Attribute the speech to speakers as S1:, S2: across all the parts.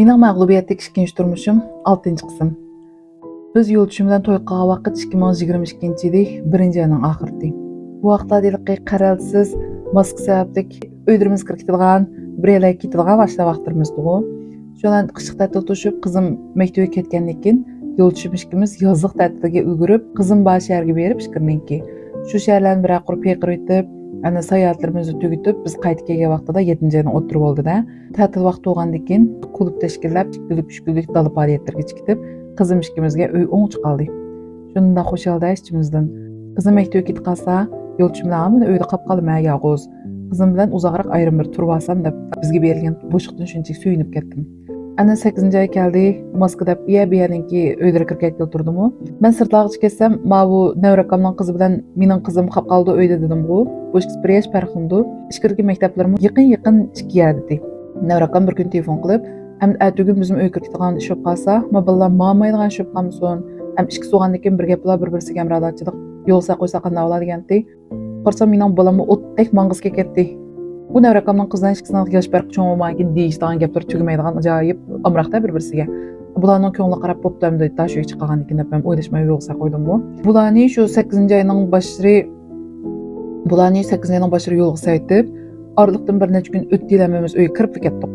S1: Mening mag'lubiyatdagi ikkinchi turmushim 6-qism. Biz yo'ldoshim bilan to'y qilgan vaqt 2022-yili 1-oyning oxirida. Bu vaqtlarda iliqi qaralsiz maska sabablik uylarimiz kirib ketadigan, bir yerlarga ketadigan boshla vaqtlarimizdi. Shundan qishliq ta'til to'shib, qizim maktabga ketgandan keyin yo'ldoshim ikkimiz yozliq ta'tilga ulgurib, qizim bosh shaharga berib ishkirninki. Shu shaharlarni bir qurib peyqir o'tib, ana sayohatlarimizni tugutib, biz qaytib kelgan vaqtida 7-oyning o'tirib oldi-da. Ta'til vaqti bo'lgandan keyin klub tashkillab, 2 kunlik, 3 kunlik dala faoliyatlarga chiqib, qizim ikkimizga uy o'ngchi qoldi. Shunda xushalda ichimizdan. Qizim maktabga ketib qolsa, yo'lchim bilan uyda qolib qoldim, yolg'iz. Qizim bilan uzoqroq ayrim bir turib olsam deb bizga berilgan bo'shliqdan shunchalik suyunib ketdim. Ana 8-oy keldi, maska deb ya bu yerninki uylari kirib ketib turdimu. Men sirtlarga ketsam, ma bu nevrakamning qizi bilan mening qizim qolib qoldi uyda dedim-ku. Bu ikkisi bir yosh farqimdi. Ichkarigi maktablarimiz yaqin-yaqin ikki yerda dedi. Nevrakam bir kun telefon qilib, "Am ertugün bizim uyga kirib ketgan ish bo'lib qolsa, ma bolalar mamaydigan ish bo'lib qolmasin. Am ikkisi bo'lgandan keyin bir gaplar bir-birisiga hamrohchilik yo'lsa qo'ysa qanday bo'ladi" degandi. Qarsam mening bolamni o'tdek mang'izga ketdi. Bu nevrakamning qizidan ikkisining yosh farqi cho'ng bo'lmagan deyishdigan gaplar tugamaydigan ajoyib amroqda bir-birisiga. Bularning ko'ngli qarab bo'pti endi tash uyga chiqqan ekan deb men o'ylashmay yo'lsa qo'ydim-ku. Bularni shu 8-oyning boshlari bularni 8-oyning boshlari yo'lga saytib, orliqdan bir necha kun o'tdi, uyga kirib ketdik.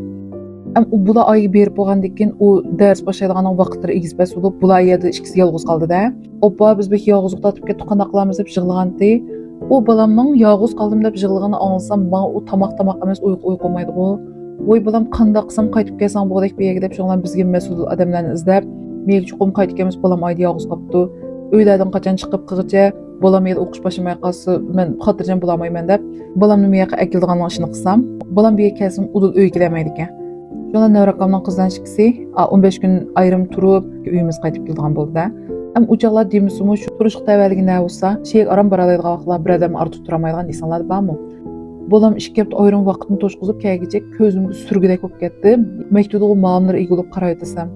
S1: Am u bular oyga berib bo'lgandan keyin u dars boshlaydigan vaqtlari egiz bas bo'lib, bular yerda ikkisi yolg'iz qoldi-da. Oppa, biz bek yolg'iz uxtatib ketdik, qanday qilamiz deb yig'lagandi. U bolamning yolg'iz qoldim deb yig'lag'ini anglasam, menga u tomoq emas, uyqu qo'ymaydi-ku. Voy bolam, qanday qilsam qaytib kelsam bo'ladek bu yerga deb shundan bizga mas'ul odamlarni izlab, men chuqum qaytib kelamiz, bolam oyda yolg'iz qolibdi. Uylardan qachon chiqib qilg'icha, bolam yerda o'qish boshlamay qolsa, men xotirjam bo'lamayman deb, bolamni bu yoqqa akildigan ishini qilsam, bolam bu yerga kelsam, udul uyga kelmaydi ekan. Shundan nevrakamning qizidan ikkisi 15 kun ayrim turib, uyimiz qaytib kelgan bo'ldi-da. Am u chog'lar deymizmi, shu turishq tavalligi nima bo'lsa, sheyg aram boralaydigan vaqtlar bir odam ortiq turolmaydigan insonlar bormi? Bolam ikki hafta ayrim vaqtini to'shqizib kelgacha ko'zimga surgudek bo'lib ketdi. Maktabda ma'lumlar egilib qarayotsam,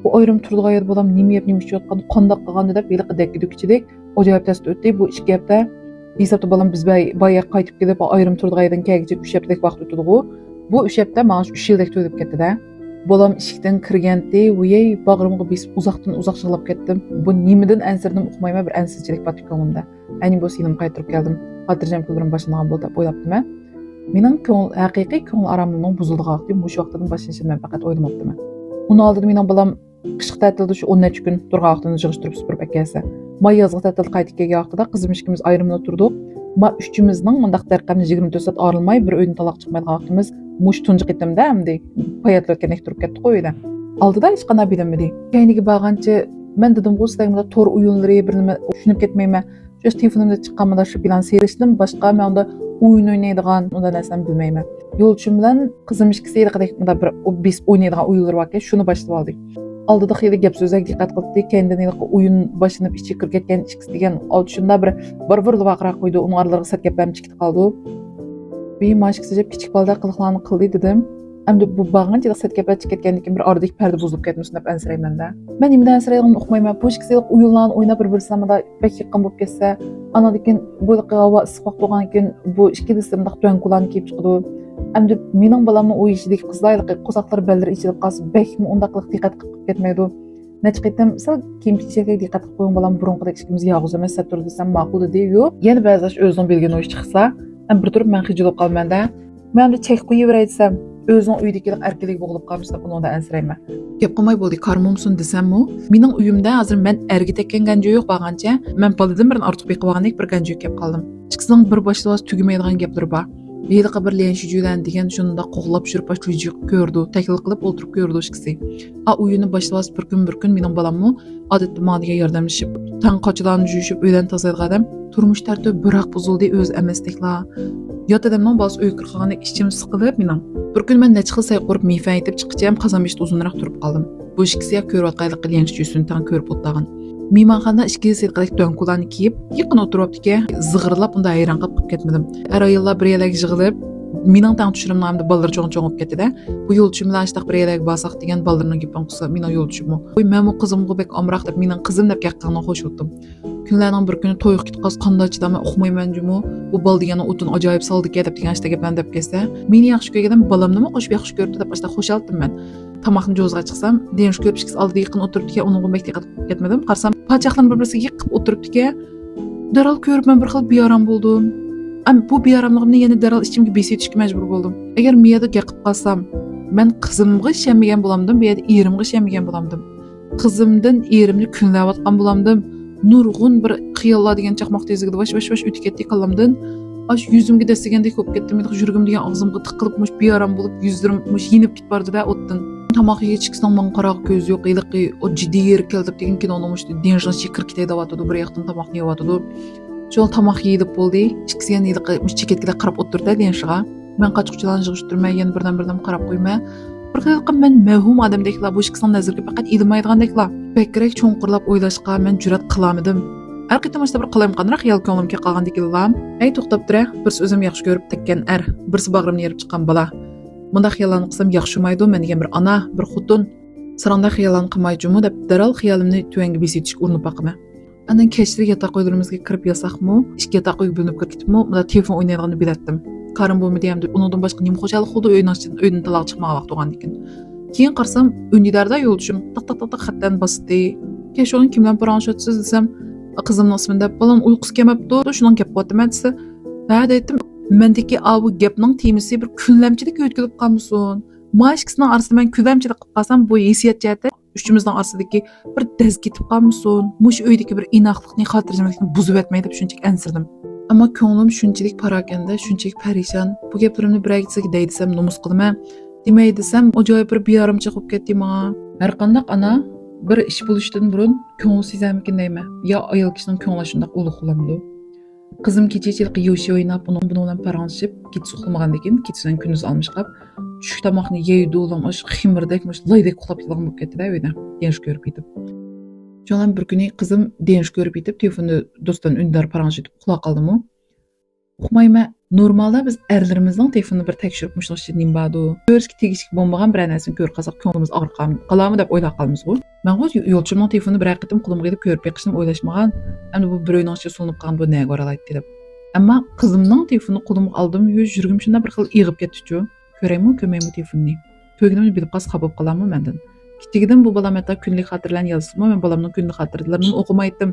S1: bu ayrim turdigan yer bolam nima yeb, nima ichayotgan, qandoq qilgan deb yiliqi dakki-dukchilik ajoyib test o'tdi. Bu 2 hafta hisobda bolam biz boya qaytib kelib ayrim turdigan yerdan kelgacha 3 haftalik vaqt o'tdi-ku. Bu 3 hafta mana shu 3 yildek tuyulib ketdi-da. Bolam eshikdan kirganda, voy, bag'rimga besib uzoqdan uzoq yig'lab ketdim. Bu nimadan ansirdim uqmayman, bir ansizchilik botdi ko'nglimda. Ayni bo'lsa yenim qaytirib keldim. Xotirjam kunlarim boshlangan bo'ldi deb o'ylabdim. Mening ko'ngil haqiqiy ko'ngil oromimning buzildigan vaqti shu vaqtdan boshlanishini men faqat o'ylamabdiman. Uni oldin mening bolam qishqi ta'tilda shu 10 necha kun turgan vaqtini yig'ishtirib supurib akasa. May yozgi ta'til qaytib kelgan vaqtida qizim ikkimiz ayrimda turdik. Ma uchimizning mundaq darqamni 24 soat orilmay bir uydan taloq chiqmaydigan vaqtimiz mush tunji qitimda endi payatlar o'tgandek turib ketdi uyda. Oldida hech qanday bilinmadi. Keyingi borgancha men dedim-ku, sizlarga to'r o'yinlari bir nima tushunib ketmayman. Shu telefonimda chiqqan mana shu bilan seyrishdim, boshqa men unda o'yin o'ynaydigan unda narsani bilmayman. Yo'lchim bilan qizim ikkisi yaqindek bunda bir besib o'ynaydigan o'yinlar bor ekan, shuni boshlab oldik. Oldida xiyli gap so'zak diqqat qildik, keyindan o'yin boshlanib ichiga kirib ketgan ikkisi degan oldi shunda bir bir vaqroq qo'ydi, uning oralariga sat gaplarni chiqib qoldi. Bir mashqsi deb kichik bolalar qiliqlarni qildi dedim. Endi bu bag'ancha sat gaplar chiqib ketgandan keyin bir oradagi parda buzilib ketmasin deb ansirayman-da. Men nimadan ansiraydig'imni uqmayman. Bu ikkisi o'yinlarni o'ynab bir-birisini bek yaqin bo'lib ketsa, andan keyin bu havo issiq vaqt bo'lgandan keyin bu ikkilisi bundoq do'nkularni kiyib chiqadi. Endi mening bolamning o'y ichidagi qizlar qo'saqlari bellari ichilib qolsa, bekmi undaqlik diqqat qilib ketmaydi. Necha qitim sal kiyim kechakka diqqat qilib qo'ying bolam, burunqidek ikkimiz yog'uz emas, sat turdi desam ma'qul dedi. Yo'q, yana ba'zilar o'zining bilgan o'yi chiqsa, men bir turib men xijil bo'lib qolmanda. Men endi chek qo'yaveray desam, o'zining uydagi erkinlik bo'g'ilib qolmish deb undan ansirayman. Gap qilmay bo'ldi, karmomsun desammu, mening uyimda hozir men erga tekkan ganjo yo'q bo'lgancha, men boladan birini ortiq beqib olgandek bir ganjo kelib qoldim. Ikkisining bir boshida tugamaydigan gaplari bor. Yiliqi bir lenshi julan degan shunda qo'g'lab yurib boshlaychi ko'rdi, taklif qilib o'tirib ko'rdi ikkisi. A uyini boshlavas bir kun bir kun mening bolammu odatda menga degan yordamlashib, tang qochilarni yuvishib uydan tozalaydigan odam turmush tartibi biroq buzildi o'zi emasdekla. Yot odamning bolasi uyga kirganda ichim siqilib mening. Bir kun men necha xil say qurib mifan aytib chiqqancha qozon beshida uzunroq turib qoldim. Bu ikkisi ko'rayotganlik lenshi yuzini tang ko'rib o'tgan. Mehmonxonada ikkisi qilib do'nkularni kiyib, yaqin o'tiribdi-ki, zig'irlab unda hayron qilib ketmadim. Har ayollar bir yerga yig'ilib, mening tang tushirimni hamda bolalar cho'ng-cho'ng bo'lib ketdi-da. Bu yo'lchim bilan ishtaq bir yerga borsak degan bolalarning gapini qilsa, mening yo'lchimmi? Voy, men bu qizimga bek omroq deb mening qizim deb gaqqani xo'sh o'tdim. Kunlarning bir kuni to'yga ketib qolsa, qanday chidamay uqmayman jumu. Bu bol degani o'tin ajoyib soldi deb degan ishda gaplarni deb kelsa, meni yaxshi ko'rgan bolamnimi qo'shib yaxshi ko'ribdi deb boshda xo'shaldim men. Tomoqni jo'zg'a chiqsam, denish ko'rib ikkisi oldida yaqin o'tiribdi, uningga bek diqqat ketmadim. Qarasam, pochaqlarni bir-birisiga yiqib o'tiribdi. Darhol ko'rib men bir xil beorom bo'ldim. Bu beoromligimni yana darhol ichimga besib yetishga majbur bo'ldim. Agar miyada gaqib qolsam, men qizimga ishonmagan bo'lamdim, bu yerda erimga ishonmagan bo'lamdim. Qizimdan erimni kunlayotgan bo'lamdim. Nurg'un bir xiyollar degan chaqmoq tezligida vash vash vash o'tib ketdi kallamdan. Aş yüzümge destagandek bo'lib ketdim. Men yuragim degan og'zimga tiqilib, mush beorom bo'lib, yuzlarim mush yinib ketib bordi-da o'tdan. Tomoq yeyish ikkisining manga qarag'i ko'zi yo'q, iliqi o jiddiy yer keldi degan kinoni mush denjdan kirib ketayotdi, bir yoqdan tomoqni yeyotdi. Shu tomoq yeyilib bo'ldi. Ikkisi yana iliqi mush cheketga qarab o'tirdi denjga. Men qochquchilarni yig'ishtirmay, yana birdan-birdan qarab qo'ymay. Bir xil men mavhum odamdekla bu ikkisining nazariga faqat ilmaydigandekla. Bakrak cho'nqirlab o'ylashga men jur'at qilamadim. Har qitim bir qalayimqanroq xiyol ko'nglimga qolgandek illam. Ay to'xtab tura, birsi o'zim yaxshi ko'rib tekkan er, birsi bag'rimni yerib chiqqan bola. Bunda xiyollarni qilsam yaxshimaydi, men degan bir ona, bir xotin. Saranda xiyollarni qilmayjumu deb darhol xiyolimni tuvanga besib yetishga urinib boqaman. Andan kechlik yotoq uylarimizga kirib yasaqmi, ikki yotoq uyga bo'linib kirib ketibmi, bunda telefon o'ynaydiganini bilatdim. Karim bo'lmadi ham deb, undan boshqa nima xo'jalik qildi, uydan taloq chiqmagan vaqt bo'lgan ekan. Keyin qarasam, Undidarda yo'ldoshim taq taq taq taq xatdan bosdi. Kechqurun kim bilan paranglashyapsiz desam, qizimning ismini deb, bolam uyqusi kelmabdi, shuning gap qilyaptiman desa, ha dedim, mendiki bu gapning temasi bir kunlamchilik yo'tkilib qolmasin. Maşkisining orasida men kunlamchilik qilib qolsam, bu hissiyot jihati uchimizning orasidagi bir daz ketib qolmasin, mush uydagi bir inoqlikni, xotirjamlikni buzib etmay deb shunchalik ansirdim. Ammo ko'nglim shunchalik parokanda, shunchalik parishon. Bu gaplarimni birga desak day desam nomus qilaman, demay desam, ajoyib bir beoromcha bo'lib ketdi menga. Har qandaq ona bir ish bo'lishdan burun ko'ngil sezamikin deyman. Yo ayol kishining ko'ngli shundoq ulug' bo'lamdi. Qizim kechachilik yoshi o'ynab, uning buni bilan paranglashib, kechasi uxlamagandan keyin kechasidan kunduz almishqab, tushlik tomoqni yeydi, ulam o'sha ximirdek, mush laydek uxlab ketgan bo'lib ketdi-da uyda. Denish ko'rib ketib. Shundan bir kuni qizim denish ko'rib ketib, telefonni do'stdan undar paranglashib uxlab qoldimi? Uqmayman. Normalda biz erlarimizning telefonini bir tekshirib, mushunday ichida nima bordi? Ko'rishga tegishli bo'lmagan bir narsani ko'rib qolsak, ko'nglimiz og'rib qolarmi deb o'ylab qolamiz-ku. Men g'oz yo'lchimning telefonini bir qitim qo'limga ilib ko'rib beqishni o'ylashmagan. Endi bu bir uyning ichiga sulinib qolgan bu nega boralaydi deb. Ammo qizimning telefonini qo'limga oldim, yuragim shunday bir xil ig'ib ketdi-chu. Ko'raymi, ko'rmaymi telefonini? Ko'rganimni bilib qolsa xafa bo'lib qolarmi mendan? Kichigidin bu bolam hatto kunlik xotirlarni yozsimi, men bolamning kunlik xotiralarini o'qimaydim.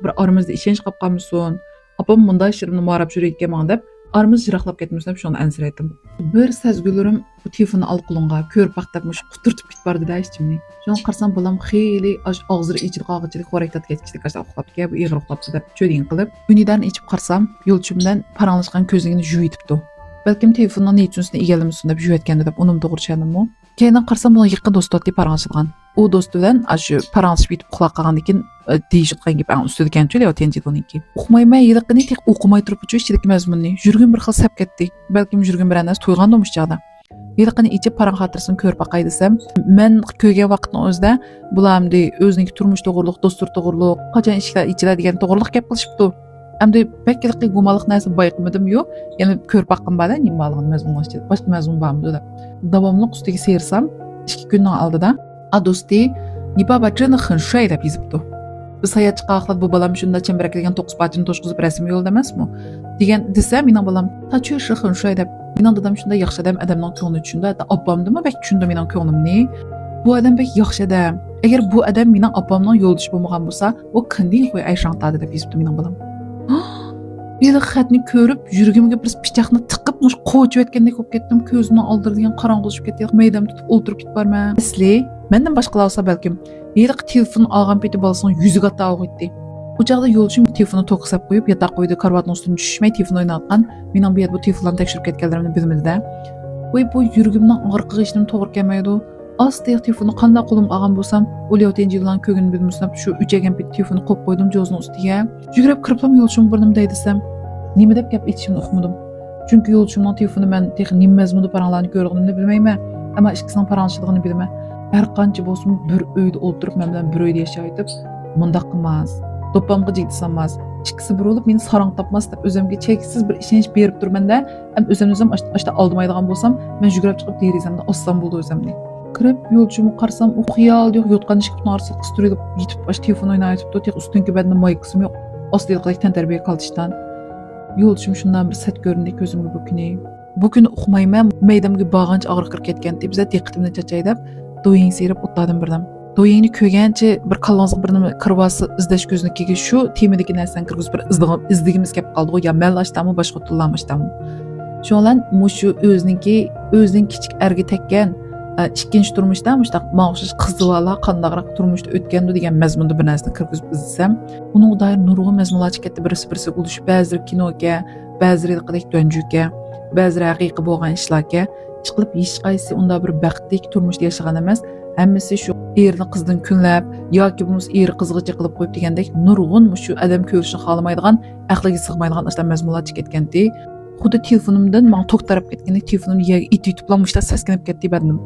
S1: Bir oramizda ishonch qolib qolmasin. Opam bunday ishlarimni marab yurayotgan manga deb aramiz yiroqlab ketmasin deb shuni ansiraydim. Bir sezgularim bu telefonni olib qo'limga ko'rib baq deb mush quturtib ketib bordi-da ichimni. Shuni qarasam bolam xeyli og'zini ichida qog'ochilik xo'rak tatgachlik qashda uxlabdi, bu ig'ir uxlabdi deb cho'ding qilib, unidan ichib qarasam, yo'lchim bilan paranglashgan ko'zligini yuvitibdi. Balkim telefonning nechinsini egallamasin deb yuvayotgandi deb unim to'g'ri tushundimmi? Keyin qarasam buni yaqin do'sti paranglashgan. U do'sti bilan shu paranglashib yetib uxlab qolgandan keyin deyishgan gap ustida ekan cho'l tenjiduniki. Uqmayman yiliqini tek o'qimay turib uchu ichidagi mazmunni yurgim bir xil sap ketdi. Balkim yurgim bir narsa to'yg'andirmish chog'da. Yiliqini ichib parang xotirasini ko'rib baqay desam, men ko'rgan vaqtning o'zida bular o'ziniki turmush to'g'riliq, do'stlik to'g'riliq, qachon ishlar ichiladi degan to'g'riliq gap qilishibdi. Endi bak yiliqi gumonliq narsa bayqamadim yo'q. Ya'ni ko'rib baqqim bor nima borligini mazmun boshqa mazmun bormidi deb. Davomli ustiga sersam, 2 kunning oldida a do'sti "Ni baba 真的很帅" deb yozibdi. Biz hayot chiqoqlab bu bolam shunda chambarak degan 9 parchani to'shqizib rasm yo'lda emasmi? Degan desa mening bolam "Ta 确实很帅" deb. Mening dadam shunda yaxshi odam, odamning ko'nglini tushundi. Hatto opamdimi bak tushundi mening ko'nglimni. Bu odam bak yaxshi odam. Agar bu odam mening opamning yo'ldoshi bo'lmagan bo'lsa, u qanday qo'y ayshangtadi deb yozibdi mening bolam. Bir xatni ko'rib, yuragimga bir pichoqni tiqib, mush qo'chib etgandek bo'lib ketdim. Ko'zimni oldirgan qorong'ilashib ketdi. Maydam tutib o'ltirib ketib borman. Asli mendan boshqalar olsa balkim yiliq telefon olgan peti bolasining yuziga tog'itdi. U chog'da yo'lchim telefonni to'qisab qo'yib, yotoq qo'ydi, karvatning ustida tushmay telefon o'ynayotgan. Mening bu yerda bu telefonlarni tekshirib ketganlarimni bilmadida. Voy, bu yuragimning og'riqi ishim to'g'ri kelmaydi. Asta telefonni qanday qo'limga olgan bo'lsam, u Liao ko'gini bilmasam, shu uchagan peti telefonni qo'yib qo'ydim jo'zning ustiga. Yugurib kiriblam yo'lchim bir nima deydi desam, nima deb gap aytishimni uqmadim. Chunki yo'lchimning telefoni men tex nima mazmunda paranglarni ko'rganimni bilmayman, ammo ikkisining paranglashligini bilaman. Har qancha bo'lsin bir uyda o'tirib, men bilan bir uyda yashayotib, mundaq qilmas, do'ppamga jigdi solmas, ikkisi bir bo'lib meni sarang topmas deb o'zimga cheksiz bir ishonch berib turmanda, ham o'zimni o'zim ashta aldamaydigan bo'lsam, men yugurib chiqib derazamdan ossam bo'ldi o'zimni. Kirib yo'lchimga qarasam, u xiyol yo'q, yotgan eshikning orasida qistirib yetib, ash telefon o'ynayotibdi, tek ustingi badanda mayksim yo'q. Ostida tantarbiya qolishdan. Yo'lchim shundan bir sat ko'rindi ko'zimga bu kuni. Bu kuni uqmayman, maydamga bog'anch og'riq kirib ketgan deb, bizlar diqqatimni chachay deb Douyinga serib o'tladim birdam. Douyingni ko'rgancha bir kallangizga bir nima kirvasi izlash ko'zinikiga shu temadagi narsani kirgizib bir izdigimiz kelib qoldi. Yo man ashdami, boshqa tillarmi ashdami. Shu bilan mushu o'ziniki o'zining kichik erga tekkan ikkinchi turmushda mushtaq manga o'xshash qiz bolalar qandaqroq turmushda o'tgandi degan mazmunda bir narsani kirgizib izlasam, uningga doir nurg'un mazmunlar chiqib ketdi, birisi birisi ulashib, ba'zilari kinoga, ba'zilari danjuka, ba'zilari haqiqiy bo'lgan ishlarga chiqilib, hech qaysi unda bir baxtli turmushda yashagan emas. Hammasi shu erni qizdan kunlab yoki bo'lmasa eri qizg'icha qilib qo'yib degandek nurg'un shu odam ko'rishni xohlamaydigan, aqliga sig'maydigan ishlar, mazmunlar chiqib ketgandi. Xuddi telefonimdan manga tok tarab ketgandek, telefonimni yerga itib yutib, mushtaq saskanib ketdi badanim.